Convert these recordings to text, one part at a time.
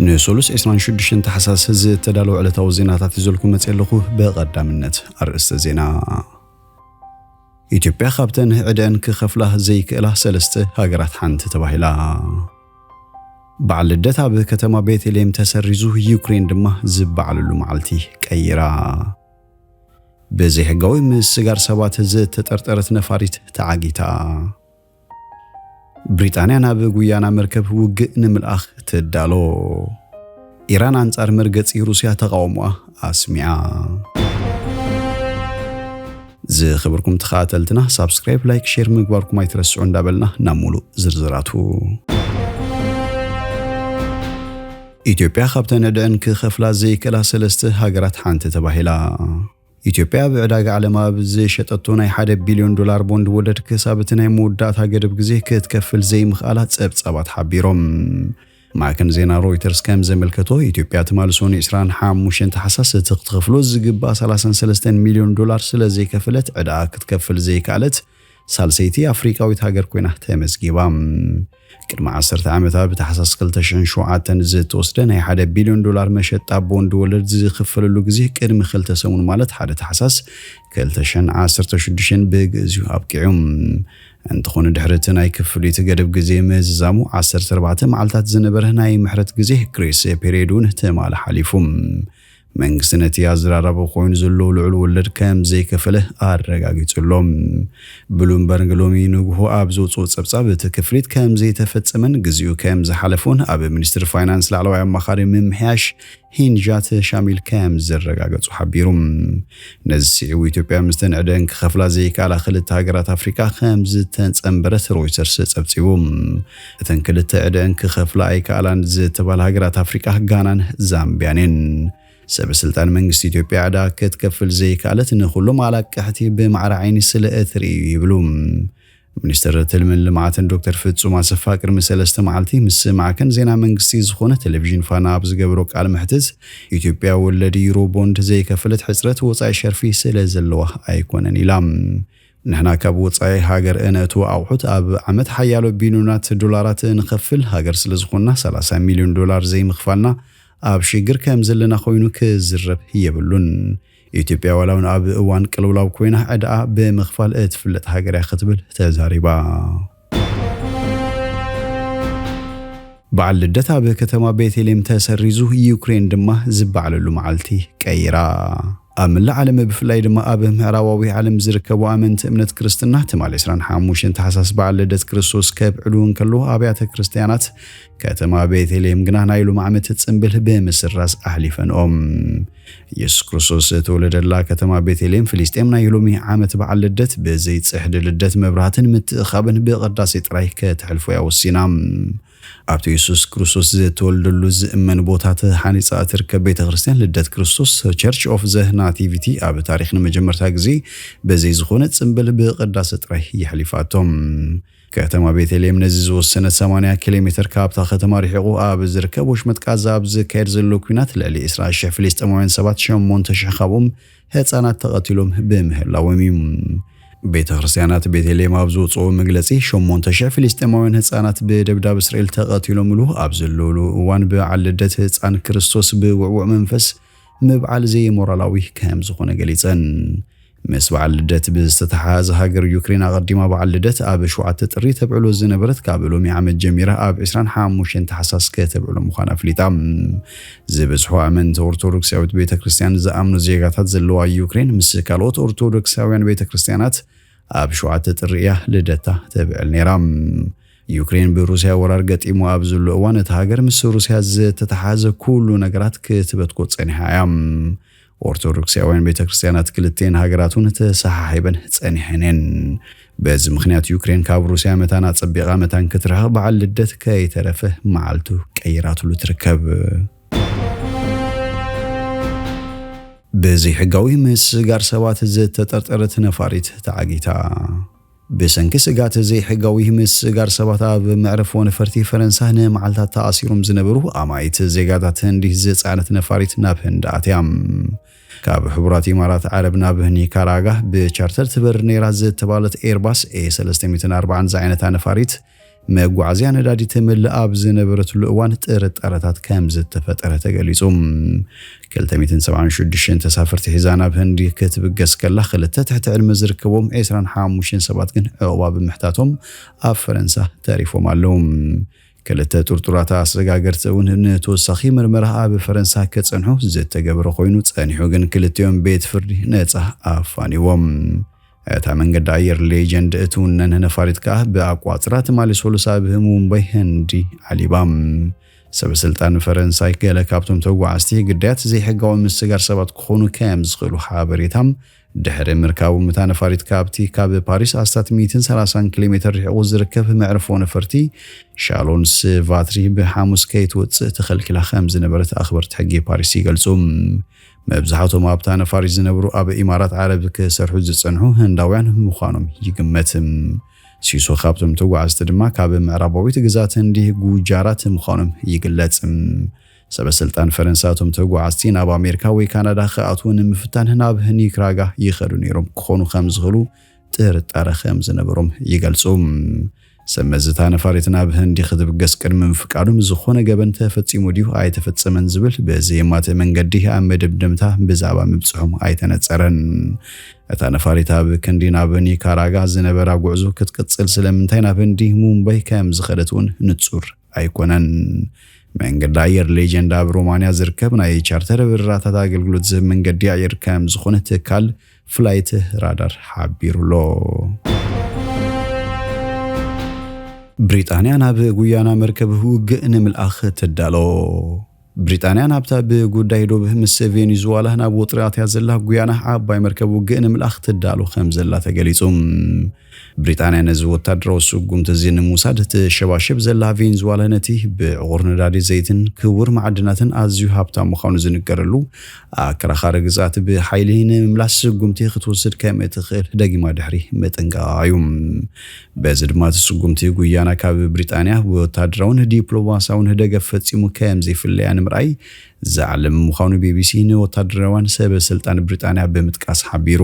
ንሰሉስ ዕስራን ሽዱሽተን ታሕሳስ ዝተዳለወ ዕለታዊ ዜናታት ይዘልኩ መጽእ ኣለኹ። ብቐዳምነት ኣርእስተ ዜና። ኢትዮጵያ ካብተን ዕደን ክኸፍላ ዘይክእላ ሰለስተ ሃገራት ሓንቲ ተባሂላ። በዓል ልደት ኣብ ከተማ ቤተልሔም ተሰሪዙ፣ ዩክሬን ድማ ዝበዓለሉ መዓልቲ ቀይራ። ብዘይሕጋዊ ምስጋር ሰባት ዝተጠርጠረት ነፋሪት ተዓጊታ። ብሪጣንያ ናብ ጉያና መርከብ ውግእ ንምልኣኽ ትዳሎ። ኢራን ኣንጻር መርገጺ ሩስያ ተቓውሞኣ ኣስሚዓ። ዝኽብርኩም ተኸታተልትና፣ ሳብስክራይብ፣ ላይክ፣ ሼር ምግባርኩም ኣይትረስዑ እንዳበልና ናብ ሙሉእ ዝርዝራቱ። ኢትዮጵያ ካብተን ዕደን ክኸፍላ ዘይክእላ ሰለስተ ሃገራት ሓንቲ ተባሂላ። ኢትዮጵያ ኣብ ዕዳጋ ዓለም ኣብ ዝሸጠቶ ናይ ሓደ ቢልዮን ዶላር ቦንድ ወለድ ክሳብ እቲ ናይ መወዳእታ ገደብ ግዜ ክትከፍል ዘይምኽኣላ ጸብጻባት ሓቢሮም። ማዕከን ዜና ሮይተርስ ከም ዘመልከቶ፣ ኢትዮጵያ ትማሊ ሰኑይ ዕስራን ሓሙሽተን ታሕሳስ እቲ ክትኸፍሎ ዝግባእ ሰላሳን ሰለስተን ሚልዮን ዶላር ስለ ዘይከፈለት፣ ዕዳኣ ክትከፍል ዘይከኣለት ሳልሰይቲ ኣፍሪቃዊት ሃገር ኮይና ተመዝጊባ። ቅድሚ ዓሰርተ ዓመታት ብታሕሳስ ክልተ ሽሕን ሸውዓተን ዝተወስደ ናይ ሓደ ቢልዮን ዶላር መሸጣ ቦንድ ወለድ ዝኽፈለሉ ግዜ ቅድሚ ክልተ ሰሙን፣ ማለት ሓደ ታሕሳስ ክልተ ሽሕን ዓሰርተ ሽዱሽተን ብግእዝዩ ኣብቂዑ። እንተኾነ ድሕሪ እቲ ናይ ክፍሊት ገደብ ግዜ ምዝዛሙ ዓሰርተ ኣርባዕተ መዓልታት ዝነበረ ናይ ምሕረት ግዜ፣ ግሬስ ፔሪየድ እውን ትማሊ ሓሊፉ። መንግስቲ ነቲ ኣዘራራቢ ኮይኑ ዘሎ ልዑል ወለድ ከም ዘይከፈለ ኣረጋጊጹ ኣሎ። ብሉምበርግ ሎሚ ንግሆ ኣብ ዘውጽኦ ጸብጻብ፣ እቲ ክፍሊት ከም ዘይተፈጸመን ግዜኡ ከም ዝሓለፎን ኣብ ሚኒስትሪ ፋይናንስ ላዕለዋይ ኣማኻሪ ምምሕያሽ ሂንጃት ሻሚል ከም ዘረጋገጹ ሓቢሩ። ነዚ ስዒቡ፣ ኢትዮጵያ ምስተን ዕደን ክኸፍላ ዘይከኣላ ክልተ ሃገራት ኣፍሪቃ ከም ዝተጸንበረት ሮይተርስ ጸብጺቡ። እተን ክልተ ዕደን ክኸፍላ ኣይከኣላን ዝተባላ ሃገራት ኣፍሪቃ ጋናን ዛምቢያን እየን። ሰበ ስልጣን መንግስቲ ኢትዮጵያ ዕዳ ክትከፍል ዘይከኣለት ንኹሎም ኣላቅሕቲ ብማዕረ ዓይኒ ስለ እትርኢ እዩ ይብሉ። ሚኒስትር ትልምን ልምዓትን ዶክተር ፍጹም ኣሰፋ ቅድሚ ሰለስተ መዓልቲ ምስ ማዕከን ዜና መንግስቲ ዝኾነ ቴሌቪዥን ፋና ኣብ ዝገበሮ ቃለ መሕትት፣ ኢትዮጵያ ወለድ ዩሮ ቦንድ ዘይከፈለት ሕጽረት ወጻኢ ሸርፊ ስለ ዘለዋ ኣይኮነን ኢላ። ንሕና ካብ ወጻኢ ሃገር እነእትዎ ኣቑሑት ኣብ ዓመት ሓያሎ ቢልዮናት ዶላራት ንኸፍል ሃገር ስለ ዝኾንና፣ ሰላሳ ሚልዮን ዶላር ዘይምኽፋልና ኣብ ሽግር ከም ዘለና ኮይኑ ክዝረብ የብሉን። ኢትዮጵያ ዋላ እውን ኣብ እዋን ቅልውላው ኮይና ዕዳኣ ብምኽፋል እትፍለጥ ሃገር እያ ክትብል ተዛሪባ። በዓል ልደት ኣብ ከተማ ቤተልሔም ተሰሪዙ፣ ዩክሬን ድማ ዝበዓለሉ መዓልቲ ቀይራ። ኣብ መላእ ዓለም፣ ብፍላይ ድማ ኣብ ምዕራባዊ ዓለም ዝርከቡ ኣመንቲ እምነት ክርስትና፣ ትማሊ ዕስራን ሓሙሽተን ታሕሳስ በዓል ልደት ክርስቶስ ከብዕሉ እንከለዉ፣ ኣብያተ ክርስትያናት ከተማ ቤተልሔም ግና ናይ ሎሚ ዓመት ጽምብል ብምስራዝ ኣሕሊፈንኦም። ኢየሱስ ክርስቶስ ዝተወለደላ ከተማ ቤተልሔም ፍልስጤም ናይ ሎሚ ዓመት በዓል ልደት ብዘይጽሕዲ ልደት፣ መብራህትን ምትእኻብን ብቕዳሴ ጥራይ ከተሕልፎ እያ ወሲና። ኣብቲ ኢየሱስ ክርስቶስ ዝተወልደሉ ዝእመን ቦታ ተሃኒጻ እትርከብ ቤተ ክርስቲያን ልደት ክርስቶስ፣ ቸርች ኦፍ ዘ ናቲቪቲ፣ ኣብ ታሪኽ ንመጀመርታ ግዜ በዘይ ዝኾነ ጽምብል ብቕዳሴ ጥራይ የሕሊፋቶም። ከተማ ቤተልሔም ነዚ ዝወሰነት ሰማንያ ኪሎ ሜትር ካብታ ከተማ ርሒቑ ኣብ ዝርከብ ወሽመጥ ቃዛ ኣብ ዝካየድ ዘሎ ኲናት ልዕሊ ዕስራ ሽሕ ፍልስጤማውያን ሰባት፣ ሸሞንተ ሽሕ ካብኦም ህጻናት ተቐቲሎም ብምህላዎም እዩ። ቤተ ክርስቲያናት ቤተልሔም ኣብ ዝወፅኦ መግለፂ፣ ሸሞንተ ሽሕ ፍልስጤማውያን ህጻናት ብደብዳብ እስራኤል ተቐቲሎምሉ ኣብ ዘለውሉ እዋን፣ በዓል ልደት ህጻን ክርስቶስ ብውዕዉዕ መንፈስ ምብዓል ዘይሞራላዊ ከም ዝኾነ ገሊጸን። ምስ በዓል ልደት ብዝተተሓሓዘ፣ ሃገር ዩክሬን ኣቐዲማ በዓል ልደት ኣብ ሸውዓተ ጥሪ ተብዕሎ ዝነበረት፣ ካብ ሎሚ ዓመት ጀሚራ ኣብ ዕስራን ሓሙሽተን ታሕሳስ ከተብዕሎ ምዃና ኣፍሊጣ። ዝበዝሑ ኣመንቲ ኦርቶዶክሳዊት ቤተ ክርስቲያን ዝኣምኑ ዜጋታት ዘለዋ ዩክሬን፣ ምስ ካልኦት ኦርቶዶክሳውያን ቤተ ክርስቲያናት ኣብ ሸውዓተ ጥሪ እያ ልደታ ተብዕል ነይራ። ዩክሬን ብሩስያ ወራር ገጢሙ ኣብ ዘሎ እዋን፣ እታ ሃገር ምስ ሩስያ ዝተተሓሓዘ ኩሉ ነገራት ክትበትኮ ጸኒሓ እያ። ኦርቶዶክሳውያን ቤተ ክርስቲያናት ክልቲኤን ሃገራት እውን ተሰሓሒበን ጸኒሐን እየን። በዚ ምኽንያት፣ ዩክሬን ካብ ሩስያ መታን ኣጸቢቓ መታን ክትርሕቕ፣ በዓል ልደት ከይተረፈ መዓልቱ ቀይራትሉ ትርከብ። ብዘይሕጋዊ ምስጋር ሰባት ዝተጠርጠረት ነፋሪት ተዓጊታ። ብሰንኪ ስግኣት ዘይሕጋዊ ምስጋር ሰባት፣ ኣብ መዕረፎ ነፈርቲ ፈረንሳ ንመዓልታት ተኣሲሮም ዝነበሩ ኣማኢት ዜጋታት ህንዲ ዝጸዓነት ነፋሪት ናብ ህንዲ ኣትያ። ካብ ሕቡራት ኢማራት ዓረብ ናብ ኒካራጋ ብቻርተር ትበር ነይራ ዝተባህለት ኤርባስ ኤ ሰለስተ ሚእትን ኣርባዓን ዝዓይነታ ነፋሪት፣ መጓዓዝያ ነዳዲ ትምልእ ኣብ ዝነበረትሉ እዋን ጥርጣረታት ከም ዝተፈጠረ ተገሊጹ። ክልተ ሚእትን ሰብዓን ሽዱሽተን ተሳፈርቲ ሒዛ ናብ ህንዲ ክትብገስ ከላ፣ ክልተ ትሕቲ ዕድመ ዝርከቦም ዕስራን ሓሙሽተን ሰባት ግን ዕቑባ ብምሕታቶም ኣብ ፈረንሳ ተሪፎም ኣለዉ። ክልተ ጥርጡራት ኣሰጋገርቲ እውን ንተወሳኺ ምርመራ ኣብ ፈረንሳ ክጸንሑ ዝተገበረ ኮይኑ፣ ጸኒሑ ግን ክልቲኦም ቤት ፍርዲ ነጻ ኣፋኒዎም። እታ መንገዲ ኣየር ሌጀንድ እትውነን ነፋሪት ከኣ ብኣቋጽራ ትማሊ ሰሉስ ኣብ ሙምባይ ህንዲ ዓሊባ። ሰበ ስልጣን ፈረንሳይ ገለ ካብቶም ተጓዓዝቲ ግዳያት ዘይሕጋዊ ምስጋር ሰባት ክኾኑ ከም ዝኽእሉ ሓበሬታ ድሕሪ ምርካቦም፣ እታ ነፋሪት ካብቲ ካብ ፓሪስ ኣስታት ሚእትን ሰላሳን ኪሎ ሜትር ርሒቑ ዝርከብ መዕርፎ ነፈርቲ ሻሎንስ ቫትሪ ብሓሙስ ከይትወጽእ ተኸልኪላ ከም ዝነበረት ኣኽበርቲ ሕጊ ፓሪስ ይገልጹ። መብዛሕቶም ኣብታ ነፋሪት ዝነብሩ ኣብ ኢማራት ዓረብ ክሰርሑ ዝጸንሑ ህንዳውያን ምዃኖም ይግመት። ሲሶ ካብቶም ተጓዓዝቲ ድማ ካብ ምዕራባዊት ግዛት ህንዲ ጉጃራት ምዃኖም ይግለጽ። ሰበ ስልጣን ፈረንሳ እቶም ተጓዓዝቲ ናብ ኣሜሪካ ወይ ካናዳ ክኣትዉ ንምፍታን ናብ ኒክራጋ ይኸዱ ነይሮም ክኾኑ ከም ዝኽእሉ ጥርጣረ ከም ዝነበሮም ይገልጹ። ሰብ መዚ እታ ነፋሪት ናብ ህንዲ ክትብገስ ቅድሚ ምፍቃዶም ዝኾነ ገበን ተፈጺሙ ድዩ ኣይተፈጸመን ዝብል ብዘየማትእ መንገዲ ኣብ መደምደምታ ብዛዕባ ምብጽሖም ኣይተነጸረን። እታ ነፋሪት ኣብ ክንዲ ናብ ኒካራጋ ዝነበራ ጉዕዞ ክትቅጽል ስለምንታይ ናብ ህንዲ ሙምባይ ከም ዝኸደት እውን ንጹር ኣይኮነን። መንገዲ ኣየር ሌጀንድ ኣብ ሮማንያ ዝርከብ ናይ ቻርተር በረራታት ኣገልግሎት ዝህብ መንገዲ ኣየር ከም ዝኾነ ትካል ፍላይት ራዳር ሓቢሩ ኣሎ። ብሪጣንያ ናብ ጉያና መርከብ ውግእ ንምልኣኽ ትዳሎ። ብሪጣንያ ናብታ ብጉዳይ ዶብ ምስ ቬኔዙዋላ ናብ ውጥረት እያ ዘላ ጉያና ዓባይ መርከብ ውግእ ንምልኣኽ ትዳሎ ከም ዘላ ተገሊጹ። ብሪጣንያ ነዚ ወታደራዊ ስጉምቲ እዚ ንምውሳድ ትሸባሸብ ዘላ ቬንዙዋላ፣ ነቲ ብዕቑር ነዳዲ ዘይትን ክቡር ማዕድናትን ኣዝዩ ሃብታም ምዃኑ ዝንገረሉ ኣከራኻሪ ግዝኣት ብሓይሊ ንምምላስ ስጉምቲ ክትወስድ ከም እትኽእል ደጊማ ድሕሪ ምጥንቃቓ እዩ። በዚ ድማ እቲ ስጉምቲ ጉያና ካብ ብሪጣንያ ወታደራውን ዲፕሎማሲያውን ደገፍ ፈጺሙ ከም ዘይፍለያ ንምርኣይ ዝዓለመ ምዃኑ ቢቢሲ ንወታደራውያን ሰበ ስልጣን ብሪጣንያ ብምጥቃስ ሓቢሩ።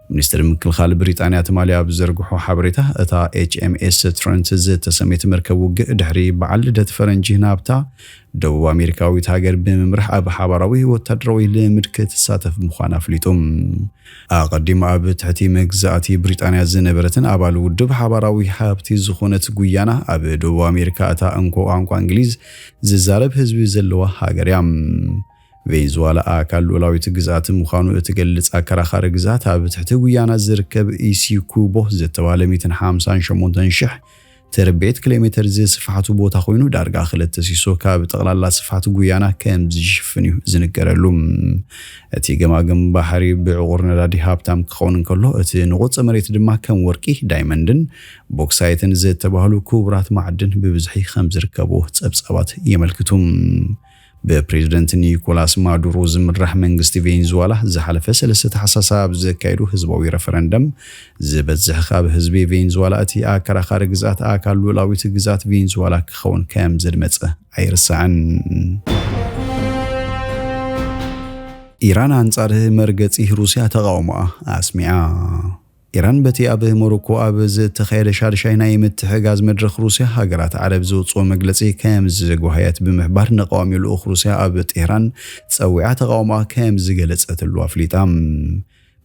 ሚኒስትሪ ምክልኻል ብሪጣንያ ትማሊ ኣብ ዝዘርግሖ ሓበሬታ፣ እታ ኤች ኤም ኤስ ትረንት ዝተሰመየት መርከብ ውግእ ድሕሪ በዓል ልደት ፈረንጂ ናብታ ደቡብ ኣሜሪካዊት ሃገር ብምምራሕ ኣብ ሓባራዊ ወታደራዊ ልምድ ክትሳተፍ ምዃና ኣፍሊጡ። ኣቐዲሙ ኣብ ትሕቲ መግዛእቲ ብሪጣንያ ዝነበረትን ኣባል ውድብ ሓባራዊ ሃብቲ ዝኾነት ጉያና፣ ኣብ ደቡብ ኣሜሪካ እታ እንኮ ቋንቋ እንግሊዝ ዝዛረብ ህዝቢ ዘለዋ ሃገር እያ። ቬንዙዋላ ኣካል ሉዓላዊት ግዝኣት ምዃኑ እትገልጽ ኣከራኻሪ ግዝኣት፣ ኣብ ትሕቲ ጉያና ዝርከብ ኢሲኩቦ ዝተባህለ ሚእትን ሓምሳን ሸሞንተን ሽሕ ትርብዒት ኪሎ ሜትር ዝስፍሓቱ ቦታ ኮይኑ፣ ዳርጋ ክልተ ሲሶ ካብ ጠቕላላ ስፍሓት ጉያና ከም ዝሽፍን እዩ ዝንገረሉ። እቲ ገማግም ባሕሪ ብዕቑር ነዳዲ ሃብታም ክኸውን እንከሎ፣ እቲ ንቑጽ መሬት ድማ ከም ወርቂ፣ ዳይመንድን ቦክሳይትን ዝተባህሉ ክቡራት ማዕድን ብብዝሒ ከም ዝርከቡ ጸብጻባት የመልክቱ። ብፕሬዝደንት ኒኮላስ ማዱሮ ዝምራሕ መንግስቲ ቬንዙዋላ ዝሓለፈ ሰለስተ ታሕሳስ ኣብ ዘካየዱ ህዝባዊ ረፈረንደም፣ ዝበዝሕ ካብ ህዝቢ ቬንዙዋላ እቲ ኣከራኻሪ ግዝኣት ኣካል ሉዓላዊት ግዝኣት ቬንዙዋላ ክኸውን ከም ዘድመጸ ኣይርሳዕን። ኢራን ኣንጻር መርገጺ ሩስያ ተቓውሞኣ ኣስሚዓ። ኢራን በቲ ኣብ ሞሮኮ ኣብ ዝተኻየደ ሻድሻይ ናይ ምትሕጋዝ መድረኽ ሩስያ፣ ሃገራት ዓረብ ዘውጽኦ መግለጺ ከም ዝጓሃየት ብምሕባር፣ ንቀዋሚ ልኡኽ ሩስያ ኣብ ጤህራን ጸዊዓ ተቓውሞኣ ከም ዝገለጸትሉ ኣፍሊጣ።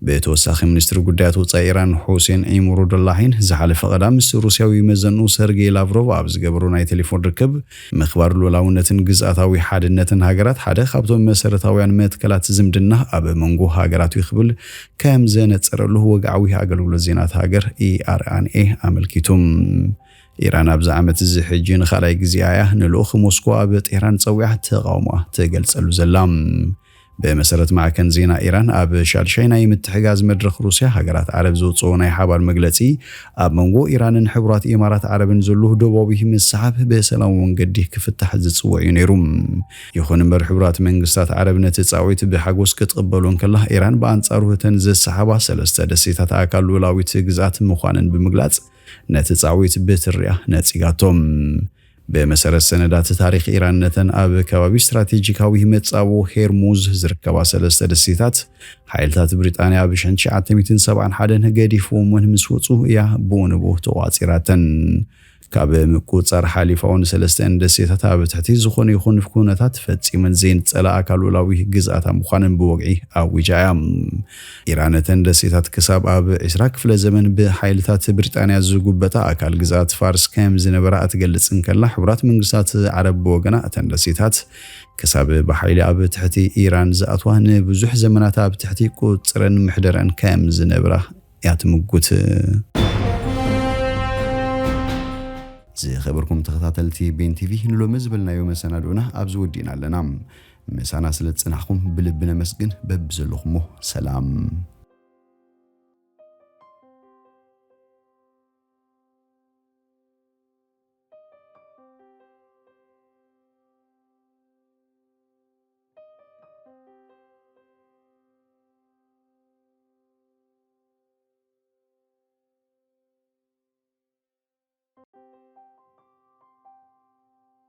ብተወሳኺ፣ ሚኒስትሪ ጉዳያት ወጻኢ ኢራን ሑሴን ኢሙሩዶላሂን ዝሓለፈ ቀዳም ምስ ሩስያዊ መዘንኡ ሰርጌይ ላቭሮቭ ኣብ ዝገበሮ ናይ ቴሌፎን ርክብ፣ ምኽባር ሉዓላውነትን ግዝኣታዊ ሓድነትን ሃገራት ሓደ ካብቶም መሰረታውያን መትከላት ዝምድና ኣብ መንጎ ሃገራት እዩ ክብል ከም ዘነጸረሉ ወግዓዊ ኣገልግሎት ዜና እታ ሃገር ኢ ኣር ኤን ኤ ኣመልኪቱ። ኢራን ኣብዚ ዓመት እዚ ሕጂ ንኻልኣይ ግዜኣ እያ ንልኡኽ ሞስኮ ኣብ ጤህራን ጸዊዓ ተቓውሞኣ ትገልጸሉ ዘላ። ብመሰረት ማዕከን ዜና ኢራን፣ ኣብ ሻድሻይ ናይ ምትሕጋዝ መድረኽ ሩስያ፣ ሃገራት ዓረብ ዘውጽኦ ናይ ሓባር መግለጺ፣ ኣብ መንጎ ኢራንን ሕቡራት ኢማራት ዓረብን ዘሎ ዶባዊ ምስሓብ ብሰላም መንገዲ ክፍታሕ ዝጽውዕ እዩ ነይሩ። ይኹን እምበር፣ ሕቡራት መንግስታት ዓረብ ነቲ ጻዊት ብሓጎስ ክትቕበሎ እንከላ፣ ኢራን ብኣንጻሩ እተን ዝሰሓባ ሰለስተ ደሴታት ኣካል ሉዓላዊት ግዝኣት ምዃነን ብምግላጽ፣ ነቲ ጻዊት ብትሪያ ነጺጋቶ። ብመሰረት ሰነዳት ታሪኽ፣ ኢራን ነተን ኣብ ከባቢ ስትራቴጂካዊ መጻብቦ ሄርሙዝ ዝርከባ ሰለስተ ደሴታት፣ ሓይልታት ብሪጣንያ ኣብ ሽሕን ትሽዓተ ሚእትን ሰብዓን ሓደን ገዲፎምወን ምስ ወጹ እያ ብኡ ንብኡ ተቋጺራተን። ካብ ምቁጽጻር ሓሊፋ እውን ሰለስተን ደሴታት ኣብ ትሕቲ ዝኾነ ይኹን ኩነታት ፈጺመን ዘይንጸላ ኣካል ሉዓላዊ ግዝኣታ ምዃነን ብወግዒ ኣዊጃ እያ። ኢራን እተን ደሴታት ክሳብ ኣብ ዕስራ ክፍለ ዘመን ብሓይልታት ብሪጣንያ ዝጉበጣ ኣካል ግዝኣት ፋርስ ከም ዝነበራ እትገልጽ እንከላ፣ ሕቡራት መንግስታት ዓረብ ብወገና እተን ደሴታት ክሳብ ብሓይሊ ኣብ ትሕቲ ኢራን ዝኣትዋ ንብዙሕ ዘመናት ኣብ ትሕቲ ቁጽረን ምሕደረን ከም ዝነብራ እያ ትምጉት። ዝኸበርኩም ተኸታተልቲ ቤን ቲቪ፣ ንሎሚ ዝበልናዮ መሰናድኦና ኣብዚ ወዲእና ኣለና። ምሳና ስለ ዝጸናሕኩም ብልቢ ነመስግን። በብዘለኹሞ ሰላም።